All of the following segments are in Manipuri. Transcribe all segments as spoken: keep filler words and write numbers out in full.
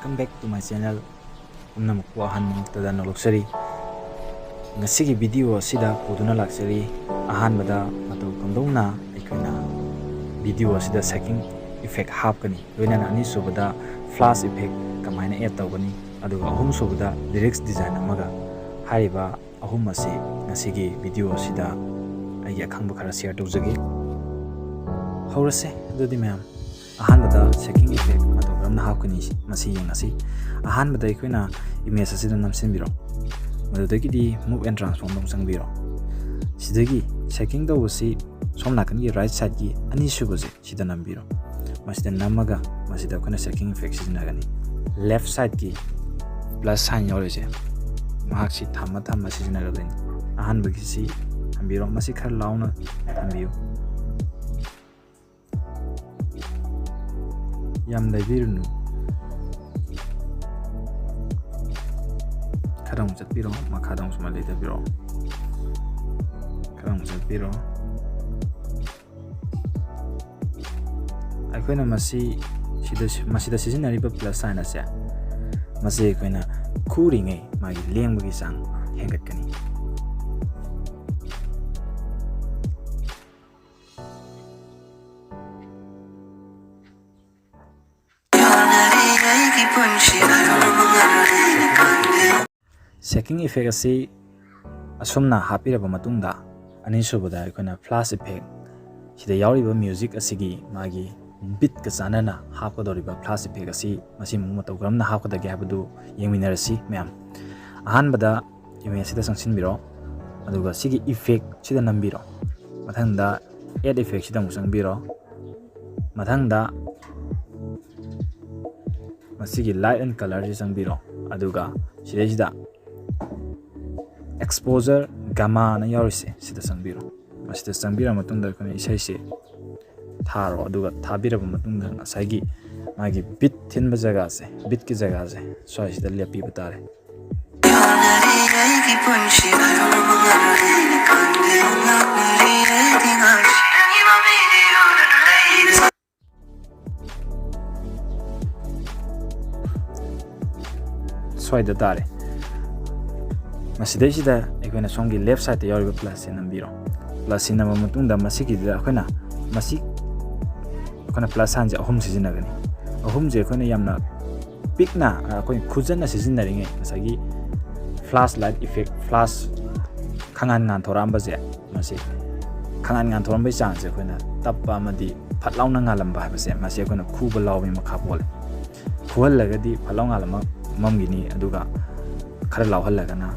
Welcome back to my channel. ꯄꯨꯝꯅꯃꯛꯄꯨ ꯑꯍꯥꯟꯕ ꯃꯛꯇꯗ ꯅꯣꯂꯣꯛꯆꯔꯤ꯫ ꯉꯁꯤꯒꯤ video ꯑꯁꯤꯗ ꯄꯨꯗꯨꯅ ꯂꯥꯛꯆꯔꯤ꯫ ꯑꯍꯥꯟꯕꯗ ꯃꯇꯧ ꯀꯝꯗꯧꯅ ꯑꯩꯈꯣꯏꯅ video ꯑꯁꯤꯗ shaking effect ꯍꯥꯞꯀꯅꯤ, ꯂꯣꯏꯅꯅ ꯑꯅꯤꯁꯨꯕꯗ flash effect ꯀꯃꯥꯏꯅ add ꯇꯧꯒꯅꯤ, ꯑꯗꯨꯒ ꯑꯍꯨꯝꯁꯨꯕꯗ lyrics design ꯑꯃꯒ꯫ ꯍꯥꯏꯔꯤꯕ ꯑꯍꯨꯝ ꯑꯁꯤ ꯉꯁꯤꯒꯤ video ꯑꯁꯤꯗ ꯑꯩꯒꯤ ꯑꯈꯪꯕ ꯈꯔ share ꯇꯧꯖꯒꯦ꯫ ꯍꯧꯔꯁꯦ ꯑꯗꯨꯗꯤ ꯃꯌꯥꯝ꯫ ꯑꯍꯥꯟꯕꯗ shaking effect ꯃꯇꯧ ꯀꯔꯝꯅ ꯍꯥꯞꯀꯅꯤ, ꯃꯁꯤ ꯌꯦꯡꯉꯁꯤ꯫ ꯑꯍꯥꯟꯕꯗ ꯑꯩꯈꯣꯏꯅ image ꯑꯁꯤꯗ ꯅꯝꯁꯤꯟꯕꯤꯔꯣ꯫ ꯃꯗꯨꯗꯒꯤꯗꯤ move and transform ꯑꯃꯨꯛ ꯆꯪꯕꯤꯔꯣ꯫ ꯁꯤꯗꯒꯤ shaking ꯇꯧꯕꯁꯤ ꯁꯣꯝ ꯅꯥꯀꯟꯒꯤ right sideꯀꯤ ꯑꯅꯤꯁꯨꯕꯁꯦ ꯁꯤꯗ ꯅꯝꯕꯤꯔꯣ꯫ ꯃꯁꯤꯗ ꯅꯝꯃꯒ ꯃꯁꯤꯗ ꯑꯩꯈꯣꯏꯅ shaking effect ꯁꯤꯖꯤꯟꯅꯒꯅꯤ꯫ Left sideꯀꯤ plus sign ꯌꯥꯎꯔꯤꯁꯦ, ꯃꯍꯥꯛꯁꯤ ꯊꯝꯃ ꯊꯝꯃ ꯁꯤꯖꯤꯟꯅꯒꯗꯣꯏꯅꯤ꯫ ꯑꯍꯥꯟꯕꯒꯤꯁꯤ ꯊꯝꯕꯤꯔꯣ, ꯃꯁꯤ ꯈꯔ ꯂꯥꯎꯅ ꯊꯝꯕꯤꯌꯨ꯫ ꯌꯥꯝ ꯂꯩꯕꯤꯔꯨꯅꯨ꯫ ꯈꯔ ꯑꯃꯨꯛ ꯆꯠꯄꯤꯔꯣ, ꯃꯈꯥꯗ ꯑꯃꯨꯛ ꯁꯨꯃꯥꯏꯅ ꯂꯩꯊꯕꯤꯔꯣ꯫ ꯈꯔ ꯑꯃꯨꯛ ꯆꯠꯄꯤꯔꯣ꯫ ꯑꯩꯈꯣꯏꯅ ꯃꯁꯤ ꯁꯤꯗ, ꯃꯁꯤꯗ ꯁꯤꯖꯤꯟꯅꯔꯤꯕ plus sign ꯑꯁꯦ, ꯃꯁꯤ ꯑꯩꯈꯣꯏꯅ ꯈꯨꯔꯤꯉꯩ ꯃꯥꯒꯤ ꯂꯦꯡꯕꯒꯤ ꯆꯥꯡ ꯍꯦꯟꯒꯠꯀꯅꯤ꯫ Shaking effect ꯑꯁꯤ ꯑꯁꯨꯝꯅ ꯍꯥꯞꯄꯤꯔꯕ ꯃꯇꯨꯡꯗ, ꯑꯅꯤꯁꯨꯕꯗ ꯑꯩꯈꯣꯏꯅ flash effect, ꯁꯤꯗ ꯌꯥꯎꯔꯤꯕ music ꯑꯁꯤꯒꯤ ꯃꯥꯒꯤ beatꯀ ꯆꯥꯟꯅꯅ ꯍꯥꯞꯀꯗꯧꯔꯤꯕ flash effect ꯑꯁꯤ ꯃꯁꯤ ꯑꯃꯨꯛ ꯃꯇꯧ ꯀꯔꯝꯅ ꯍꯥꯞꯀꯗꯒꯦ ꯍꯥꯏꯕꯗꯨ ꯌꯦꯡꯃꯤꯟꯅꯔꯁꯤ ꯃꯌꯥꯝ꯫ ꯑꯍꯥꯟꯕꯗ image ꯑꯁꯤꯗ ꯆꯪꯁꯤꯟꯕꯤꯔꯣ, ꯑꯗꯨꯒ ꯁꯤꯒꯤ effect ꯁꯤꯗ ꯅꯝꯕꯤꯔꯣ꯫ ꯃꯊꯪꯗ add effect ꯁꯤꯗ ꯑꯃꯨꯛ ꯆꯪꯕꯤꯔꯣ꯫ ꯃꯊꯪꯗ ꯃꯁꯤꯒꯤ light and colour ꯁꯤ ꯆꯪꯕꯤꯔꯣ, ꯑꯗꯨꯒ ꯁꯤꯗꯩꯁꯤꯗ exposure gamma ꯅ ꯌꯥꯎꯔꯤꯁꯦ ꯁꯤꯗ ꯆꯪꯕꯤꯔꯣ꯫ ꯃꯁꯤꯗ ꯆꯪꯕꯤꯔ ꯃꯇꯨꯡꯗ ꯑꯩꯈꯣꯏꯅ ꯏꯁꯩꯁꯦ ꯊꯥꯔꯣ, ꯑꯗꯨꯒ ꯊꯥꯕꯤꯔꯕ ꯃꯇꯨꯡꯗ ꯉꯁꯥꯏꯒꯤ ꯃꯥꯒꯤ beat ꯊꯤꯟꯕ ꯖꯒꯥꯁꯦ, beatꯀꯤ ꯖꯒꯥꯁꯦ ꯁ꯭ꯋꯥꯏꯁꯤꯗ ꯂꯦꯞꯄꯤꯕ ꯇꯥꯔꯦ꯫ ꯁ꯭ꯋꯥꯏꯗ ꯇꯥꯔꯦ꯫ ꯃꯁꯤꯗꯩꯁꯤꯗ ꯑꯩꯈꯣꯏꯅ ꯁꯣꯝꯒꯤ left sideꯇ ꯌꯥꯎꯔꯤꯕ plusꯁꯦ ꯅꯝꯕꯤꯔꯣ꯫ Plusꯁꯦ ꯅꯝꯕ ꯃꯇꯨꯡꯗ ꯃꯁꯤꯒꯤꯗꯨꯗ ꯑꯩꯈꯣꯏꯅ ꯃꯁꯤ ꯑꯩꯈꯣꯏꯅ plus signꯁꯦ ꯑꯍꯨꯝ ꯁꯤꯖꯤꯟꯅꯒꯅꯤ꯫ ꯑꯍꯨꯝꯁꯦ ꯑꯩꯈꯣꯏꯅ ꯌꯥꯝꯅ ꯄꯤꯛꯅ, ꯑꯩꯈꯣꯏ ꯈꯨꯖꯟꯅ ꯁꯤꯖꯤꯟꯅꯔꯤꯉꯩ, ꯉꯁꯥꯏꯒꯤ flash light effect, flash ꯈꯪꯉꯥꯟ ꯉꯥꯟꯊꯣꯔꯛꯑꯝꯕꯁꯦ, ꯃꯁꯤ ꯈꯪꯉꯥꯟ ꯉꯥꯟꯊꯣꯔꯛꯑꯝꯕꯒꯤ ꯆꯥꯡꯁꯦ ꯑꯩꯈꯣꯏꯅ ꯇꯞꯄ ꯑꯃꯗꯤ ꯐꯠ ꯂꯥꯎꯅ ꯉꯥꯜꯂꯝꯕ ꯍꯥꯏꯕꯁꯦ, ꯃꯁꯤ ꯑꯩꯈꯣꯏꯅ ꯈꯨꯕ ꯂꯥꯎꯕꯒꯤ ꯃꯈꯥ ꯄꯣꯜꯂꯦ꯫ ꯈꯨꯍꯜꯂꯒꯗꯤ ꯐꯠ ꯂꯥꯎ ꯉꯥꯜꯂꯝꯃ-, ꯃꯝꯈꯤꯅꯤ, ꯑꯗꯨꯒ ꯈꯔ ꯂꯥꯎꯍꯜꯂꯒꯅ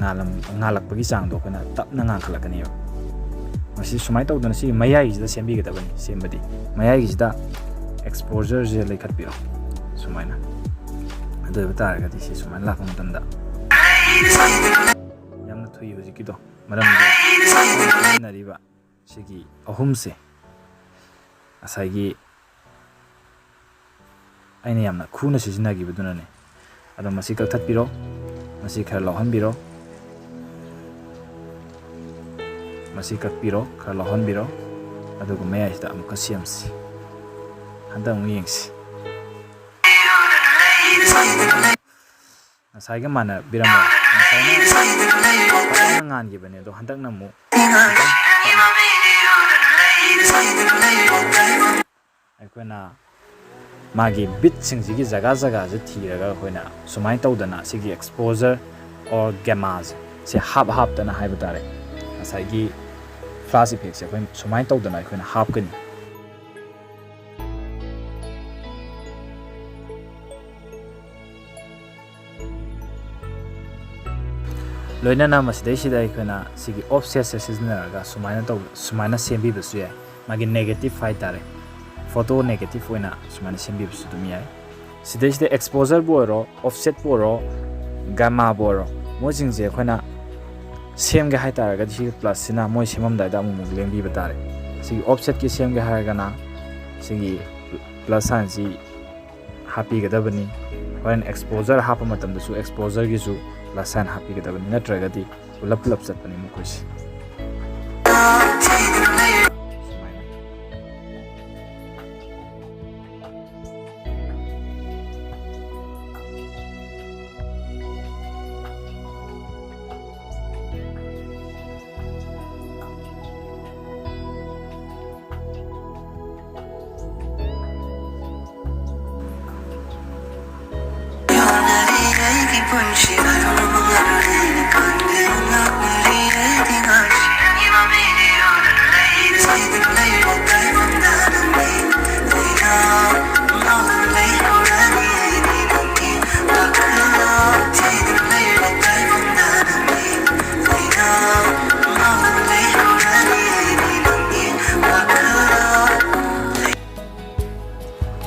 ꯉꯥꯜꯂꯝ-, ꯉꯥꯜꯂꯛꯄꯒꯤ ꯆꯥꯡꯗꯣ ꯑꯩꯈꯣꯏꯅ ꯇꯞꯅ ꯉꯥꯟꯈꯠꯂꯛꯀꯅꯦꯕ꯫ ꯃꯁꯤ ꯁꯨꯃꯥꯏꯅ ꯇꯧꯗꯅ ꯁꯤꯒꯤ ꯃꯌꯥꯏꯒꯤꯁꯤꯗ ꯁꯦꯝꯕꯤꯒꯗꯕꯅꯤ꯫ ꯁꯦꯝꯕꯗꯤ ꯃꯌꯥꯏꯒꯤꯁꯤꯗ exposureꯁꯦ ꯂꯩꯈꯠꯄꯤꯔꯣ ꯁꯨꯃꯥꯏꯅ꯫ ꯑꯗꯨ ꯑꯣꯏꯕ ꯇꯥꯔꯒꯗꯤ ꯁꯤ ꯁꯨꯃꯥꯏꯅ ꯂꯥꯛꯄ ꯃꯇꯝꯗ ꯌꯥꯝꯅ ꯊꯨꯏ ꯍꯧꯖꯤꯛꯀꯤꯗꯣ, ꯃꯔꯝꯗꯤ ꯁꯤꯖꯤꯟꯅꯔꯤꯕ ꯁꯤꯒꯤ ꯑꯍꯨꯝꯁꯦ ꯉꯁꯥꯏꯒꯤ ꯑꯩꯅ ꯌꯥꯝꯅ ꯈꯨꯅ ꯁꯤꯖꯤꯟꯅꯈꯤꯕꯗꯨꯅꯅꯦ꯫ ꯑꯗꯣ ꯃꯁꯤ ꯀꯛꯊꯠꯄꯤꯔꯣ, ꯃꯁꯤ ꯈꯔ ꯂꯧꯍꯟꯕꯤꯔꯣ, ꯃꯁꯤ ꯀꯛꯄꯤꯔꯣ, ꯈꯔ ꯂꯧꯍꯟꯕꯤꯔꯣ, ꯑꯗꯨꯒ ꯃꯌꯥꯏꯁꯤꯗ ꯑꯃꯨꯛꯀ ꯁꯦꯝꯁꯤ꯫ ꯍꯟꯗꯛ ꯑꯃꯨꯛ ꯌꯦꯡꯁꯤ꯫ ꯉꯁꯥꯏꯒ ꯃꯥꯟꯅꯕꯤꯔꯝꯃꯣꯏ꯫ ꯉꯁꯥꯏꯅ ꯐꯖꯅ ꯉꯥꯟꯈꯤꯕꯅꯦ, ꯑꯗꯣ ꯍꯟꯗꯛꯅ ꯑꯃꯨꯛ ꯑꯩꯈꯣꯏꯅ ꯃꯥꯒꯤ beatꯁꯤꯡꯁꯤꯒꯤ ꯖꯒꯥ ꯖꯒꯥꯁꯦ ꯊꯤꯔꯒ ꯑꯩꯈꯣꯏꯅ ꯁꯨꯃꯥꯏꯅ ꯇꯧꯗꯅ ꯁꯤꯒꯤ exposure or gammaꯁꯦ, ꯁꯦ ꯍꯥꯞ ꯍꯥꯞꯇꯅ ꯍꯥꯏꯕ ꯇꯥꯔꯦ, ꯉꯁꯥꯏꯒꯤ flash effectꯁꯦ ꯑꯩꯈꯣꯏꯅ ꯁꯨꯃꯥꯏꯅ ꯇꯧꯗꯅ ꯑꯩꯈꯣꯏꯅ ꯍꯥꯞꯀꯅꯤ꯫ ꯂꯣꯏꯅꯅ ꯃꯁꯤꯗꯩꯁꯤꯗ ꯑꯩꯈꯣꯏꯅ ꯁꯤꯒꯤ offsetꯁꯦ ꯁꯤꯖꯤꯟꯅꯔꯒ ꯁꯨꯃꯥꯏꯅ ꯇꯧ-, ꯁꯨꯃꯥꯏꯅ ꯁꯦꯝꯕꯤꯕꯁꯨ ꯌꯥꯏ꯫ ꯃꯥꯒꯤ negative ꯍꯥꯏꯇꯥꯔꯦ, photo negative ꯑꯣꯏꯅ ꯁꯨꯃꯥꯏꯅ ꯁꯦꯝꯕꯤꯕꯁꯨ ꯑꯗꯨꯝ ꯌꯥꯏ꯫ ꯁꯤꯗꯩꯁꯤꯗ exposureꯕꯨ ꯑꯣꯏꯔꯣ, offsetꯄꯨ ꯑꯣꯏꯔꯣ, gammaꯕꯨ ꯑꯣꯏꯔꯣ, ꯃꯣꯏꯁꯤꯡꯁꯦ ꯑꯩꯈꯣꯏꯅ ꯁꯦꯝꯒꯦ ꯍꯥꯏꯇꯥꯔꯒꯗꯤ ꯁꯤꯒꯤ plusꯁꯤꯅ ꯃꯣꯏ ꯁꯦꯝꯃꯝꯗꯥꯏꯗ ꯑꯃꯨꯛ ꯑꯃꯨꯛ ꯂꯦꯡꯕꯤꯕ ꯇꯥꯔꯦ꯫ ꯁꯤꯒꯤ offsetꯀꯤ ꯁꯦꯝꯒꯦ ꯍꯥꯏꯔꯒꯅ ꯁꯤꯒꯤ plus signꯁꯤ ꯍꯥꯞꯄꯤꯒꯗꯕꯅꯤ꯫ ꯍꯣꯔꯦꯟ exposure ꯍꯥꯞꯄ ꯃꯇꯝꯗꯁꯨ exposureꯒꯤꯁꯨ plus sign ꯍꯥꯞꯄꯤꯒꯗꯕꯅꯤ, ꯅꯠꯇ꯭ꯔꯒꯗꯤ ꯄꯨꯂꯞ ꯄꯨꯂꯞ ꯆꯠꯄꯅꯤ ꯃꯈꯣꯏꯁꯦ꯫ ꯁꯨꯃꯥꯏꯅ꯫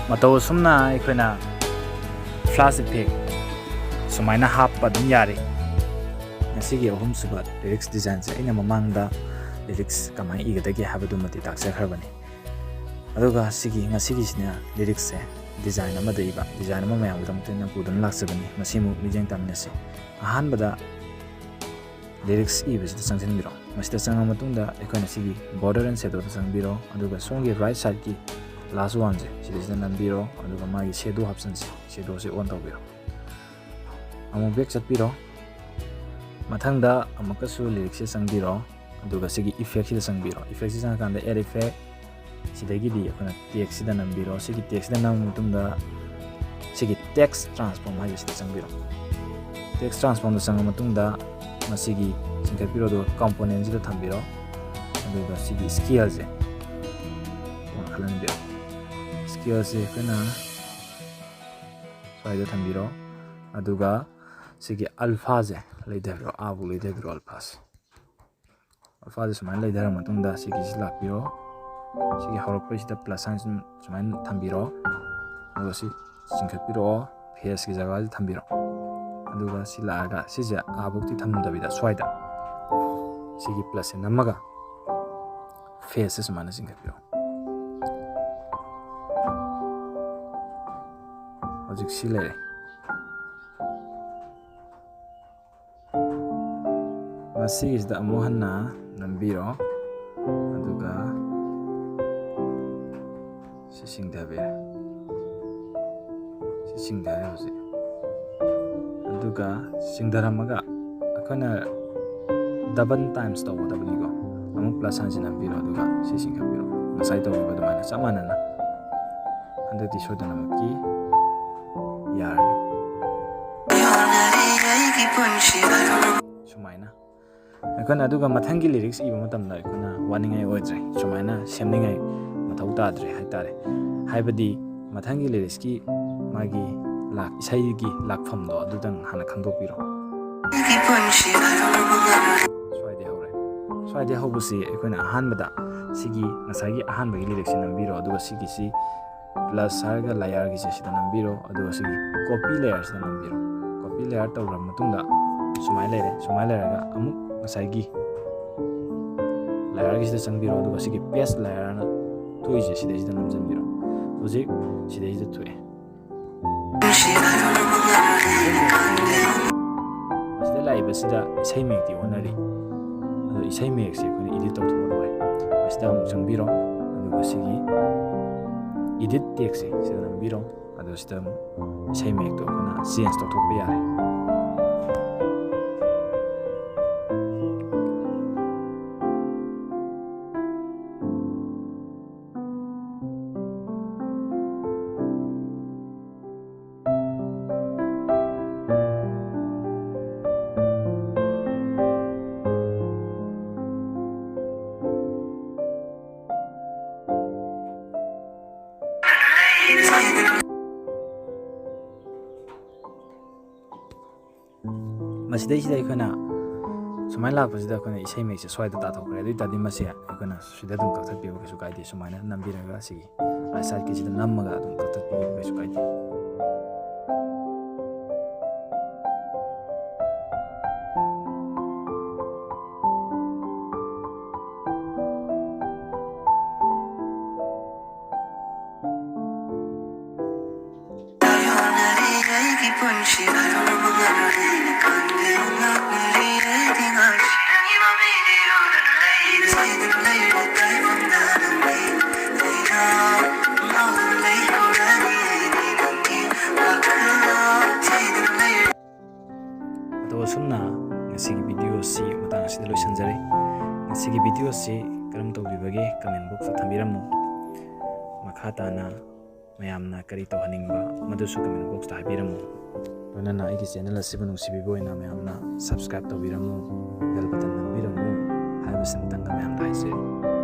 ꯃꯇꯧ ꯑꯁꯨꯝꯅ ꯑꯩꯈꯣꯏꯅ flash effect ꯁꯨꯃꯥꯏꯅ ꯍꯥꯞꯄ ꯑꯗꯨꯝ ꯌꯥꯔꯦ꯫ ꯉꯁꯤꯒꯤ ꯑꯍꯨꯝꯁꯨꯕ lyrics designꯁꯦ ꯑꯩꯅ ꯃꯃꯥꯡꯗ lyrics ꯀꯃꯥꯏꯅ ꯏꯒꯗꯒꯦ ꯍꯥꯏꯕꯗꯨꯃꯗꯤ ꯇꯥꯛꯆꯈ꯭ꯔꯕꯅꯤ꯫ ꯑꯗꯨꯒ ꯁꯤꯒꯤ ꯉꯁꯤꯒꯤꯁꯤꯅ lyricꯁꯦ design ꯑꯃꯗ ꯏꯕ, design ꯑꯃ ꯃꯌꯥꯝꯒꯤꯗꯃꯛꯇ ꯑꯩꯅ ꯄꯨꯗꯨꯅ ꯂꯥꯛꯆꯕꯅꯤ꯫ ꯃꯁꯤ ꯑꯃꯨꯛ ꯃꯤꯠꯌꯦꯡ ꯇꯥꯃꯤꯟꯅꯁꯤ꯫ ꯑꯍꯥꯟꯕꯗ lyrics ꯏꯕꯁꯤꯗ ꯆꯪꯁꯤꯟꯕꯤꯔꯣ꯫ ꯃꯁꯤꯗ ꯆꯪꯉ ꯃꯇꯨꯡꯗ ꯑꯩꯈꯣꯏꯅ ꯁꯤꯒꯤ border and shadowꯗ ꯆꯪꯕꯤꯔꯣ, ꯑꯗꯨꯒ ꯁꯣꯝꯒꯤ right sideꯀꯤ last oneꯁꯦ ꯁꯤꯗꯩꯁꯤꯗ ꯅꯝꯕꯤꯔꯣ, ꯑꯗꯨꯒ ꯃꯥꯒꯤ shadow ꯍꯥꯞꯆꯤꯟꯁꯤ꯫ Shadowꯁꯦ on ꯇꯧꯕꯤꯔꯣ꯫ ꯑꯃꯨꯛ back ꯆꯠꯄꯤꯔꯣ꯫ ꯃꯊꯪꯗ ꯑꯃꯨꯛꯀꯁꯨ lyricꯁꯦ ꯆꯪꯕꯤꯔꯣ, ꯑꯗꯨꯒ ꯁꯤꯒꯤ effectꯁꯤꯗ ꯆꯪꯕꯤꯔꯣ꯫ Effectꯁꯤ ꯆꯪꯉꯀꯥꯟꯗ add effect, ꯁꯤꯗꯒꯤꯗꯤ ꯑꯩꯈꯣꯏꯅ textꯁꯤꯗ ꯅꯝꯕꯤꯔꯣ꯫ ꯁꯤꯒꯤ textꯁꯤꯗ ꯅꯝꯃ ꯃꯇꯨꯡꯗ ꯁꯤꯒꯤ text transform ꯍꯥꯏꯕꯁꯤꯗ ꯆꯪꯕꯤꯔꯣ꯫ Text transformꯗ ꯆꯪꯉ ꯃꯇꯨꯡꯗ ꯃꯁꯤꯒꯤ ꯆꯤꯡꯈꯠꯄꯤꯔꯣ, ꯑꯗꯨꯒ componentꯁꯤꯗ ꯊꯝꯕꯤꯔꯣ꯫ ꯑꯗꯨꯒ ꯁꯤꯒꯤ scaleꯁꯦ ꯋꯥꯡꯈꯠꯍꯟꯕꯤꯔꯣ꯫ Scaleꯁꯦ ꯑꯩꯈꯣꯏꯅ ꯁ꯭ꯋꯥꯏꯗ ꯊꯝꯕꯤꯔꯣ꯫ ꯑꯗꯨꯒ ꯁꯤꯒꯤ alphaꯁꯦ ꯂꯩꯊꯕꯤꯔꯣ, ꯑꯥꯕꯨꯛ ꯂꯩꯊꯕꯤꯔꯣ alphaꯁꯦ꯫ Alphaꯁꯦ ꯁꯨꯃꯥꯏꯅ ꯂꯩꯊꯔ ꯃꯇꯨꯡꯗ ꯁꯤꯒꯤꯁꯤ ꯂꯥꯛꯄꯤꯔꯣ꯫ ꯁꯤꯒꯤ ꯍꯧꯔꯛꯄꯁꯤꯗ plus sign ꯁꯨꯝ ꯁꯨꯃꯥꯏꯅ ꯊꯝꯕꯤꯔꯣ꯫ ꯑꯗꯨꯒ ꯁꯤ ꯆꯤꯡꯈꯠꯄꯤꯔꯛꯑꯣ, faceꯀꯤ ꯖꯒꯥꯁꯤ ꯊꯝꯕꯤꯔꯣ꯫ ꯑꯗꯨꯒ ꯁꯤ ꯂꯥꯛꯑꯒ ꯁꯤꯁꯦ ꯑꯥꯕꯨꯛꯇꯤ ꯊꯝꯗꯕꯤꯗ ꯁ꯭ꯋꯥꯏꯗ ꯁꯤꯒꯤ plusꯁꯦ ꯅꯝꯃꯒ faceꯁꯦ ꯁꯨꯃꯥꯏꯅ ꯆꯤꯡꯈꯠꯄꯤꯔꯣ꯫ ꯍꯧꯖꯤꯛ ꯁꯤ ꯂꯩꯔꯦ꯫ ꯃꯁꯤꯒꯤꯁꯤꯗ ꯑꯃꯨꯛ ꯍꯟꯅ ꯅꯝꯕꯤꯔꯣ, ꯑꯗꯨꯒ ꯁꯤ ꯆꯤꯡꯊꯕꯤꯔꯦ꯫ ꯁꯤ ꯆꯤꯡꯊꯔꯦ ꯍꯧꯖꯤꯛ꯫ ꯑꯗꯨꯒ ꯆꯤꯡꯊꯔꯝꯃꯒ ꯑꯩꯈꯣꯏꯅ double times ꯇꯧꯒꯗꯕꯅꯤꯀꯣ꯫ ꯑꯃꯨꯛ plus signꯁꯦ ꯅꯝꯕꯤꯔꯣ, ꯑꯗꯨꯒ ꯁꯤ ꯆꯤꯡꯈꯠꯄꯤꯔꯣ꯫ ꯉꯁꯥꯏ ꯇꯧꯈꯤꯕ ꯑꯗꯨꯃꯥꯏꯅ ꯆꯞ ꯃꯥꯟꯅꯅ ꯍꯟꯗꯛꯇꯤ ꯁꯣꯏꯗꯅꯃꯛꯀꯤ ꯌꯥꯔꯅꯤ꯫ ꯁꯨꯃꯥꯏꯅ ꯑꯩꯈꯣꯏꯅ ꯑꯗꯨꯒ ꯃꯊꯪꯒꯤ ꯂꯤꯔꯤꯛꯁ ꯏꯕ ꯃꯇꯝꯗ ꯑꯩꯈꯣꯏꯅ ꯋꯥꯅꯤꯡꯉꯥꯏ ꯑꯣꯏꯗ꯭ꯔꯦ, ꯁꯨꯃꯥꯏꯅ ꯁꯦꯝꯅꯤꯡꯉꯥꯏ ꯃꯊꯧ ꯇꯥꯗ꯭ꯔꯦ ꯍꯥꯏꯇꯥꯔꯦ꯫ ꯍꯥꯏꯕꯗꯤ ꯃꯊꯪꯒꯤ ꯂꯤꯔꯤꯛꯁꯀꯤ ꯃꯥꯒꯤ ꯂꯥꯛ-, ꯏꯁꯩꯒꯤ ꯂꯥꯛꯐꯝꯗꯣ ꯑꯗꯨꯗꯪ ꯍꯥꯟꯅ ꯈꯪꯗꯣꯛꯄꯤꯔꯣ꯫ ꯁ꯭ꯋꯥꯏꯗꯩ ꯍꯧꯔꯦ꯫ ꯁ꯭ꯋꯥꯏꯗꯩ ꯍꯧꯕꯁꯤ ꯑꯩꯈꯣꯏꯅ ꯑꯍꯥꯟꯕꯗ ꯁꯤꯒꯤ ꯉꯁꯥꯏꯒꯤ ꯑꯍꯥꯟꯕꯒꯤ ꯂꯤꯔꯤꯛꯁꯦ ꯅꯝꯕꯤꯔꯣ, ꯑꯗꯨꯒ ꯁꯤꯒꯤꯁꯤ ꯄ꯭ꯂꯁ ꯍꯥꯏꯔꯒ ꯂꯦꯌꯔꯒꯤꯁꯦ ꯁꯤꯗ ꯅꯝꯕꯤꯔꯣ, ꯑꯗꯨꯒ ꯁꯤꯒꯤ ꯀꯣꯄꯤ ꯂꯦꯌꯔꯁꯤꯗ ꯅꯝꯕꯤꯔꯣ꯫ ꯀꯣꯄꯤ ꯂꯦꯌꯔ ꯇꯧꯈ꯭ꯔ ꯃꯇꯨꯡꯗ ꯁꯨꯃꯥꯏꯅ ꯂꯩꯔꯦ꯫ ꯁꯨꯃꯥꯏꯅ ꯂꯩꯔꯒ ꯑꯃꯨꯛ ꯉꯁꯥꯏꯒꯤ ꯂꯦꯌꯔꯒꯤꯁꯤꯗ ꯆꯪꯕꯤꯔꯣ, ꯑꯗꯨꯒ ꯁꯤꯒꯤ ꯄꯦꯁ ꯂꯦꯌꯔꯅ ꯊꯣꯛꯏꯁꯦ ꯁꯤꯗꯩꯁꯤꯗ ꯅꯝꯁꯤꯟꯕꯤꯔꯣ꯫ ꯍꯧꯖꯤꯛ ꯁꯤꯗꯩꯁꯤꯗ ꯊꯣꯛꯑꯦ꯫ ꯃꯁꯤꯗ ꯂꯥꯛꯏꯕꯁꯤꯗ ꯏꯁꯩ ꯃꯌꯦꯛꯇꯤ ꯑꯣꯟꯅꯔꯤ꯫ ꯑꯗꯣ ꯏꯁꯩ ꯃꯌꯦꯛꯁꯦ ꯑꯩꯈꯣꯏꯅ ꯏꯗꯤꯠ ꯇꯧꯊꯣꯛꯑ ꯂꯣꯏꯔꯦ꯫ ꯃꯁꯤꯗ ꯑꯃꯨꯛ ꯆꯪꯕꯤꯔꯣ, ꯑꯗꯨꯒ ꯁꯤꯒꯤ ꯏꯗꯤꯠ ꯇꯦꯛꯁꯁꯦ ꯁꯤꯗ ꯅꯝꯕꯤꯔꯣ꯫ ꯑꯗꯣ ꯁꯤꯗ ꯑꯃꯨꯛ ꯏꯁꯩ ꯃꯌꯦꯛꯇꯣ ꯑꯩꯈꯣꯏꯅ ꯆꯦꯟꯖ ꯇꯧꯊꯣꯛꯄ ꯌꯥꯔꯦ꯫ ꯃꯁꯤꯗꯩꯁꯤꯗ ꯑꯩꯈꯣꯏꯅ ꯁꯨꯃꯥꯏꯅ ꯂꯥꯛꯄꯁꯤꯗ ꯑꯩꯈꯣꯏꯅ ꯏꯁꯩ ꯃꯌꯦꯛꯁꯦ ꯁ꯭ꯋꯥꯏꯗ ꯇꯥꯊꯣꯛꯈ꯭ꯔꯦ꯫ ꯑꯗꯨ ꯑꯣꯏ ꯇꯥꯔꯗꯤ ꯃꯁꯦ ꯑꯩꯈꯣꯏꯅ ꯁꯤꯗ ꯑꯗꯨꯝ ꯀꯛꯊꯠꯄꯤꯕ ꯀꯩꯁꯨ ꯀꯥꯏꯗꯦ꯫ ꯁꯨꯃꯥꯏꯅ ꯅꯝꯕꯤꯔꯒ ꯁꯤꯒꯤ ꯔꯥꯏꯠ ꯁꯥꯏꯠꯀꯤꯁꯤꯗ ꯅꯝꯃꯒ ꯑꯗꯨꯝ ꯀꯛꯊꯠꯄꯤꯕ ꯀꯩꯁꯨ ꯀꯥꯏꯗꯦ꯫ ꯑꯗꯣ ꯑꯁꯨꯝꯅ ꯉꯁꯤꯒꯤ ꯚꯤꯗꯤꯑꯣ ꯑꯁꯤ ꯃꯇꯥꯡ ꯑꯁꯤꯗ ꯂꯣꯏꯁꯤꯟꯖꯔꯦ꯫ ꯉꯁꯤꯒꯤ ꯚꯤꯗꯤꯑꯣ ꯑꯁꯤ ꯀꯔꯝ ꯇꯧꯕꯤꯕꯒꯦ comment box ꯇ ꯊꯝꯕꯤꯔꯝꯃꯨ꯫ ꯃꯈꯥ ꯇꯥꯅ ꯃꯌꯥꯝꯅ ꯀꯔꯤ ꯇꯧꯍꯟꯅꯤꯡꯕ ꯃꯗꯨꯁꯨ comment box ꯇ ꯍꯥꯏꯕꯤꯔꯝꯃꯨ꯫ ꯂꯣꯏꯅꯅ ꯑꯩꯒꯤ ꯆꯦꯅꯦꯜ ꯑꯁꯤꯕꯨ ꯅꯨꯡꯁꯤꯕꯤꯕ ꯑꯣꯏꯅ ꯃꯌꯥꯝꯅ ꯁꯕꯁꯀ꯭ꯔꯥꯏꯕ ꯇꯧꯕꯤꯔꯝꯃꯨ, ꯕꯦꯜ ꯕꯇꯟ ꯅꯝꯕꯤꯔꯝꯃꯨ ꯍꯥꯏꯕꯁꯤꯃꯇꯪꯒ ꯃꯌꯥꯝꯗ ꯍꯥꯏꯖꯔꯤ꯫